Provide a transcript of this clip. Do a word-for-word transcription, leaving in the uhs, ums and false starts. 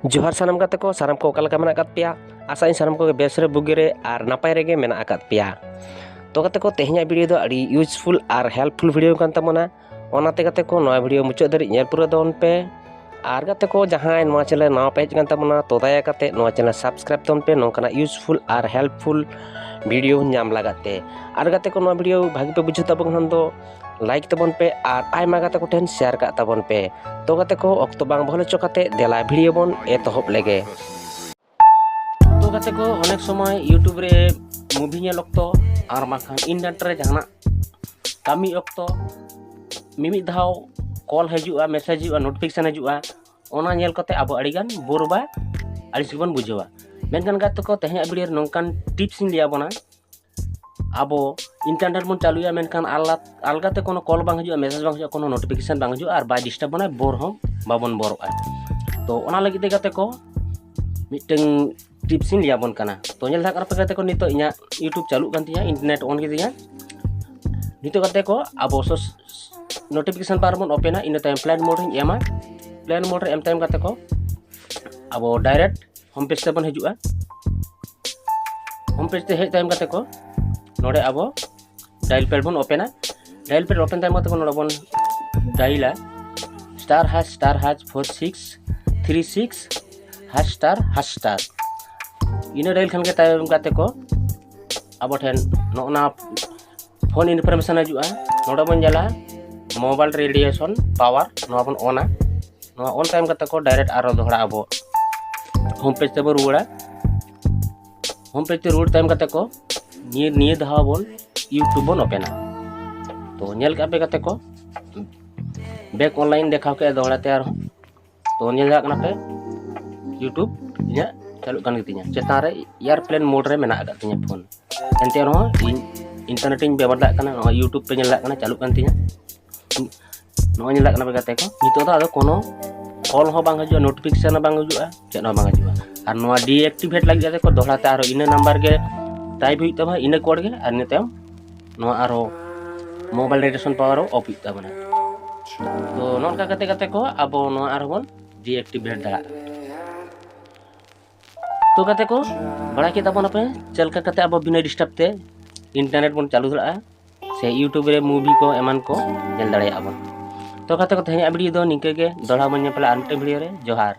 ᱡᱚᱦᱟᱨ ᱥᱟᱱᱟᱢ ᱜᱟᱛᱮ ᱠᱚ, ᱥᱟᱱᱟᱢ ᱠᱚ ᱚᱠᱟ ᱞᱮᱠᱟ ᱢᱮᱱᱟᱜ ᱟᱠᱟᱫ ᱯᱮᱭᱟ? ᱟᱥᱟᱜ ᱟᱹᱧ ᱥᱟᱱᱟᱢ ᱠᱚᱜᱮ ᱵᱮᱥ ᱨᱮ, ᱵᱩᱜᱤ ᱨᱮ ᱟᱨ ᱱᱟᱯᱟᱭ ᱨᱮᱜᱮ ᱢᱮᱱᱟᱜ ᱟᱠᱟᱫ ᱯᱮᱭᱟ᱾ ᱛᱚ ᱜᱟᱛᱮ ᱠᱚ, ᱛᱮᱦᱮᱧᱟᱜ ᱵᱷᱤᱰᱤᱭᱳ ᱫᱚ ᱟᱹᱰᱤ ᱤᱭᱩᱡᱽᱯᱷᱩᱞ ᱟᱨ ᱦᱮᱞᱯᱯᱷᱩᱞ ᱵᱷᱤᱰᱤᱭᱳ ᱠᱟᱱ ᱛᱟᱵᱚᱱᱟ᱾ ᱚᱱᱟᱛᱮ ᱜᱟᱛᱮ ᱠᱚ, ᱱᱚᱣᱟ ᱵᱷᱤᱰᱤᱭᱳ ᱢᱩᱪᱟᱹᱫ ᱫᱷᱟᱹᱨᱤᱡ ᱧᱮᱞ ᱯᱩᱨᱟᱹᱣ ᱛᱟᱵᱚᱱ ᱯᱮ᱾ ᱟᱨ ᱜᱟᱛᱮ ᱠᱚ, ᱡᱟᱦᱟᱸᱭ ᱱᱚᱣᱟ ᱪᱮᱱᱮᱞ ᱱᱟᱣᱟ ᱯᱮ ᱦᱮᱡ ᱟᱠᱟᱱ ᱛᱟᱵᱚᱱᱟ, ᱛᱚ ᱫᱟᱭᱟ ᱠᱟᱛᱮ ᱱᱚᱣᱟ ᱪᱮᱱᱮᱞ ᱥᱟᱵᱥᱠᱨᱟᱭᱤᱵ ᱛᱟᱵᱚᱱ ᱯᱮ, ᱱᱚᱝᱠᱟᱱᱟᱜ ᱤᱭᱩᱡᱽᱯᱷᱩᱞ ᱟᱨ ᱦᱮᱞᱯᱯᱷᱩᱞ ᱵᱷᱤᱰᱤᱭᱳ ᱧᱟᱢ ᱞᱟᱜᱟᱫ ᱛᱮ᱾ ᱟᱨ ᱜᱟᱛᱮ ᱠᱚ, ᱱᱚᱣᱟ ᱵᱷᱤᱰᱤᱭᱳ ᱵᱷᱟᱜᱮ ᱯᱮ ᱵᱩᱡᱷᱟᱹᱣ ᱛᱟᱵᱚᱱ ᱠᱷᱟᱱ ᱫᱚ ᱞᱟᱭᱤᱠ ᱛᱟᱵᱚᱱ ᱯᱮ ᱟᱨ ᱟᱭᱢᱟ ᱜᱟᱛᱮ ᱠᱚᱴᱷᱮᱱ ᱥᱮᱭᱟᱨ ᱠᱟᱜ ᱛᱟᱵᱚᱱ ᱯᱮ᱾ ᱛᱚ ᱜᱟᱛᱮ ᱠᱚ, ᱚᱠᱛᱚ ᱵᱟᱝ ᱵᱚᱦᱚᱞ ᱦᱚᱪᱚ ᱠᱟᱛᱮ ᱫᱮᱞᱟ ᱵᱷᱤᱰᱤᱭᱳ ᱵᱚᱱ ᱮᱛᱚᱦᱚᱵ ᱞᱮᱜᱮ᱾ ᱛᱚ ᱜᱟᱛᱮ ᱠᱚ, ᱚᱱᱮᱠ ᱥᱚᱢᱚᱭ YouTube ᱨᱮ ᱢᱩᱵᱷᱤ ᱧᱮᱞ ᱚᱠᱛᱚ ᱟᱨ ᱵᱟᱝᱠᱷᱟᱱ ᱤᱱᱴᱟᱨᱱᱮᱴ ᱨᱮ ᱡᱟᱦᱟᱱᱟᱜ ᱠᱟᱹᱢᱤ ᱚᱠᱛᱚ ᱢᱤᱢᱤᱫ ᱫᱷᱟᱣ ᱠᱚᱞ ᱦᱤᱡᱩᱜᱼᱟ, ᱢᱮᱥᱮᱡᱽ ᱦᱤᱡᱩᱜᱼᱟ, ᱱᱳᱴᱤᱯᱷᱤᱠᱮᱥᱚᱱ ᱦᱤᱡᱩᱜᱼᱟ, ᱚᱱᱟ ᱧᱮᱞ ᱠᱟᱛᱮ ᱟᱵᱚ ᱟᱹᱰᱤᱜᱟᱱ ᱵᱳᱨ ᱵᱟ ᱟᱹᱲᱤᱥ ᱜᱮᱵᱚᱱ ᱵᱩᱡᱷᱟᱹᱣᱟ᱾ ᱢᱮᱱᱠᱷᱟᱱ ᱜᱟᱛᱮ ᱠᱚ, ᱛᱮᱦᱮᱧᱟᱜ ᱵᱷᱤᱰᱤᱭᱳ ᱨᱮ ᱱᱚᱝᱠᱟᱱ ᱴᱤᱯᱥ ᱤᱧ ᱞᱟᱹᱭ ᱟᱵᱚᱱᱟ᱾ ᱟᱵᱚ ᱤᱱᱴᱟᱨᱱᱮᱴ ᱵᱚᱱ ᱪᱟᱹᱞᱩᱭᱟ, ᱢᱮᱱᱠᱷᱟᱱ ᱟᱞᱟ-, ᱟᱞᱜᱟᱛᱮ ᱠᱳᱱᱳ ᱠᱚᱞ ᱵᱟᱝ ᱦᱤᱡᱩᱜᱼᱟ, ᱢᱮᱥᱮᱡᱽ ᱵᱟᱝ ᱦᱤᱡᱩᱜᱼᱟ, ᱠᱳᱱᱳ ᱱᱳᱴᱤᱯᱷᱤᱠᱮᱥᱚᱱ ᱵᱟᱝ ᱦᱤᱡᱩᱜᱼᱟ, ᱟᱨ ᱵᱟᱭ ᱰᱤᱥᱴᱟᱵ ᱵᱚᱱᱟ, ᱵᱳᱨ ᱦᱚᱸ ᱵᱟᱵᱚᱱ ᱵᱳᱨᱚᱜᱼᱟ᱾ ᱛᱚ ᱚᱱᱟ ᱞᱟᱹᱜᱤᱫ ᱛᱮ ᱜᱟᱛᱮ ᱠᱚ, ᱢᱤᱫᱴᱟᱝ ᱴᱤᱯᱥ ᱤᱧ ᱞᱟᱹᱭ ᱟᱵᱚᱱ ᱠᱟᱱᱟ᱾ ᱛᱚ ᱧᱮᱞ ᱫᱟᱲᱮᱭᱟᱜ ᱠᱟᱱᱟ ᱯᱮ ᱜᱟᱛᱮ ᱠᱚ, ᱱᱤᱛᱚᱜ ᱤᱧᱟᱹᱜ YouTube ᱪᱟᱹᱞᱩᱜ ᱠᱟᱱ ᱛᱤᱧᱟ, ᱤᱱᱴᱟᱨᱱᱮᱴ ᱚᱱ ᱠᱤᱫᱤᱧᱟ᱾ ᱱᱤᱛᱚᱜ ᱜᱟᱛᱮ ᱠᱚ, ᱟᱵᱚ ᱥᱳᱥ-, ᱱᱳᱴᱤᱯᱷᱤᱠᱮᱥᱚᱱ ᱵᱟᱨ ᱵᱚᱱ ᱳᱯᱮᱱᱟ, ᱤᱱᱟᱹ ᱛᱟᱭᱚᱢ ᱯᱞᱮᱱ ᱢᱳᱰ ᱨᱤᱧ ᱮᱢᱟ᱾ ᱯᱞᱮᱱ ᱢᱳᱰ ᱨᱮ ᱮᱢ ᱛᱟᱭᱚᱢ ᱜᱟᱛᱮ ᱠᱚ, ᱟᱵᱚ ᱰᱟᱭᱨᱮᱠᱴ ᱦᱳᱢ ᱯᱮᱡᱽ ᱛᱮᱵᱚᱱ ᱦᱤᱡᱩᱜᱼᱟ᱾ ᱦᱳᱢ ᱯᱮᱡᱽ ᱛᱮ ᱦᱮᱡ ᱛᱟᱭᱚᱢ ᱜᱟᱛᱮ ᱠᱚ, ᱱᱚᱰᱮ ᱟᱵᱚ ᱰᱟᱭᱤᱞ ᱯᱮᱰ ᱵᱚᱱ ᱳᱯᱮᱱᱟ᱾ ᱰᱟᱭᱤᱞ ᱯᱮᱰ ᱳᱯᱮᱱ ᱛᱟᱭᱚᱢ ᱜᱟᱛᱮ ᱠᱚ, ᱱᱚᱰᱮ ᱵᱚᱱ ᱰᱟᱭᱤᱞᱟ star hash star hash four six three six hash star hash star. ᱤᱱᱟᱹ ᱰᱟᱭᱤᱞ ᱠᱷᱟᱱ ᱜᱮ ᱛᱟᱭᱚᱢ ᱜᱟᱛᱮ ᱠᱚ, ᱟᱵᱚ ᱴᱷᱮᱱ ᱱᱚᱜᱼᱚ ᱱᱟ ᱯᱷᱳᱱ ᱤᱱᱯᱷᱚᱨᱢᱮᱥᱚᱱ ᱦᱤᱡᱩᱜᱼᱟ᱾ ᱱᱚᱰᱮ ᱵᱚᱱ ᱧᱮᱞᱟ ᱢᱳᱵᱟᱭᱤᱞ ᱨᱮᱰᱤᱭᱮᱥᱚᱱ ᱯᱟᱣᱟᱨ, ᱱᱚᱣᱟ ᱵᱚᱱ ᱚᱱᱟ᱾ ᱱᱚᱣᱟ ᱚᱱ ᱛᱟᱭᱚᱢ ᱠᱟᱛᱮ ᱠᱚ ᱰᱟᱭᱨᱮᱠᱴ ᱟᱨᱚ ᱫᱚᱦᱲᱟ ᱟᱵᱚ ᱦᱳᱢ ᱯᱮᱡᱽ ᱛᱮᱵᱚ ᱨᱩᱣᱟᱹᱲᱟ᱾ ᱦᱳᱢ ᱯᱮᱡᱽ ᱛᱮ ᱨᱩᱣᱟᱹᱲ ᱛᱟᱭᱚᱢ ᱠᱟᱛᱮ ᱠᱚ ᱱᱤᱭᱟᱹ, ᱱᱤᱭᱟᱹ ᱫᱷᱟᱣ ᱵᱚᱱ YouTube ᱵᱚᱱ ᱳᱯᱮᱱᱟ᱾ ᱛᱚ ᱧᱮᱞ ᱠᱟᱜ ᱯᱮ ᱜᱟᱛᱮ ᱠᱚ, ᱵᱮᱠ ᱚᱱᱞᱟᱭᱤᱱ ᱫᱮᱠᱷᱟᱣ ᱠᱮᱫᱼᱟ ᱫᱚᱦᱲᱟ ᱛᱮ ᱟᱨᱦᱚᱸ᱾ ᱛᱚ ᱧᱮᱞ ᱫᱟᱲᱮᱭᱟᱜ ᱠᱟᱱᱟ ᱯᱮ, YouTube ᱤᱧᱟᱹᱜ ᱪᱟᱹᱞᱩᱜ ᱠᱟᱱ ᱜᱮᱛᱤᱧᱟ᱾ ᱪᱮᱛᱟᱱ ᱨᱮ ᱮᱭᱟᱨᱯᱞᱮᱱ ᱢᱳᱰ ᱨᱮ ᱢᱮᱱᱟᱜ ᱟᱠᱟᱫ ᱛᱤᱧᱟᱹ ᱯᱷᱳᱱ, ᱮᱱᱛᱮ ᱨᱮᱦᱚᱸ ᱤᱧ ᱤᱱᱴᱟᱨᱱᱮᱴ ᱤᱧ ᱵᱮᱵᱚᱦᱟᱨ ᱫᱟᱲᱮᱭᱟᱜ ᱠᱟᱱᱟ᱾ ᱱᱚᱜᱼᱚᱭ YouTube ᱯᱮ ᱧᱮᱞ ᱫᱟᱲᱮᱭᱟᱜ ᱠᱟᱱᱟ, ᱪᱟᱹᱞᱩᱜ ᱠᱟᱱ ᱛᱤᱧᱟ᱾ ᱱᱚᱜᱼᱚᱭ ᱧᱮᱞ ᱫᱟᱲᱮᱭᱟᱜ ᱠᱟᱱᱟ ᱯᱮ ᱜᱟᱛᱮ ᱠᱚ, ᱱᱤᱛᱚᱜ ᱫᱚ ᱟᱫᱚ ᱠᱳᱱᱳ ᱠᱚᱞ ᱦᱚᱸ ᱵᱟᱝ ᱦᱤᱡᱩᱜᱼᱟ, ᱱᱳᱴᱤᱯᱷᱤᱠᱮᱥᱚᱱ ᱦᱚᱸ ᱵᱟᱝ ᱦᱤᱡᱩᱜᱼᱟ, ᱪᱮᱫ ᱦᱚᱸ ᱵᱟᱝ ᱦᱤᱡᱩᱜᱼᱟ᱾ ᱟᱨ ᱱᱚᱣᱟ ᱰᱤᱮᱠᱴᱤᱵᱷᱮᱴ ᱞᱟᱹᱜᱤᱫ ᱜᱟᱛᱮ ᱠᱚ, ᱫᱚᱦᱲᱟ ᱛᱮ ᱟᱨᱦᱚᱸ ᱤᱱᱟᱹ ᱱᱟᱢᱵᱟᱨ ᱜᱮ ᱴᱟᱭᱤᱯ ᱦᱩᱭᱩᱜ ᱛᱟᱢᱟ, ᱤᱱᱟᱹ ᱠᱳᱰ ᱜᱮ, ᱟᱨ ᱤᱱᱟᱹ ᱛᱟᱭᱚᱢ ᱱᱚᱣᱟ ᱟᱨᱦᱚᱸ ᱢᱳᱵᱟᱭᱤᱞ ᱨᱮᱰᱤᱭᱮᱥᱚᱱ ᱯᱟᱣᱟᱨ ᱚᱯᱷ ᱦᱩᱭᱩᱜ ᱛᱟᱵᱚᱱᱟ᱾ ᱛᱚ ᱱᱚᱜᱼᱚ ᱱᱚᱝᱠᱟ ᱠᱟᱛᱮ ᱜᱟᱛᱮ ᱠᱚ, ᱟᱵᱚ ᱱᱚᱣᱟ ᱟᱨᱦᱚᱸ ᱵᱚᱱ ᱰᱤᱮᱠᱴᱤᱵᱷᱮᱴ ᱫᱟᱲᱮᱭᱟᱜᱼᱟ᱾ ᱛᱚ ᱜᱟᱛᱮ ᱠᱚ, ᱵᱟᱲᱟᱭ ᱠᱮᱫ ᱛᱟᱵᱚᱱᱟᱯᱮ ᱪᱮᱫ ᱞᱮᱠᱟ ᱠᱟᱛᱮ ᱟᱵᱚ ᱵᱤᱱᱟᱹ ᱰᱤᱥᱴᱟᱵᱽ ᱛᱮ ᱤᱱᱴᱟᱨᱱᱮᱴ ᱵᱚᱱ ᱪᱟᱹᱞᱩ ᱫᱟᱲᱮᱭᱟᱜᱼᱟ, ᱥᱮ YouTube ᱨᱮ ᱢᱩᱵᱷᱤ ᱠᱚ ᱮᱢᱟᱱ ᱠᱚ ᱧᱮᱞ ᱫᱟᱲᱮᱭᱟᱜᱼᱟ ᱵᱚᱱ᱾ ᱛᱚ ᱜᱟᱛᱮ ᱠᱚ, ᱛᱮᱦᱮᱧᱟᱜ ᱵᱷᱤᱰᱤᱭᱳ ᱫᱚ ᱱᱤᱝᱠᱟᱹ ᱜᱮ, ᱫᱚᱦᱲᱟ ᱵᱚᱱ ᱧᱮᱯᱮᱞᱟ ᱟᱨ ᱢᱤᱫᱴᱮᱱ ᱵᱷᱤᱰᱤᱭᱳ ᱨᱮ᱾ ᱡᱚᱦᱟᱨ᱾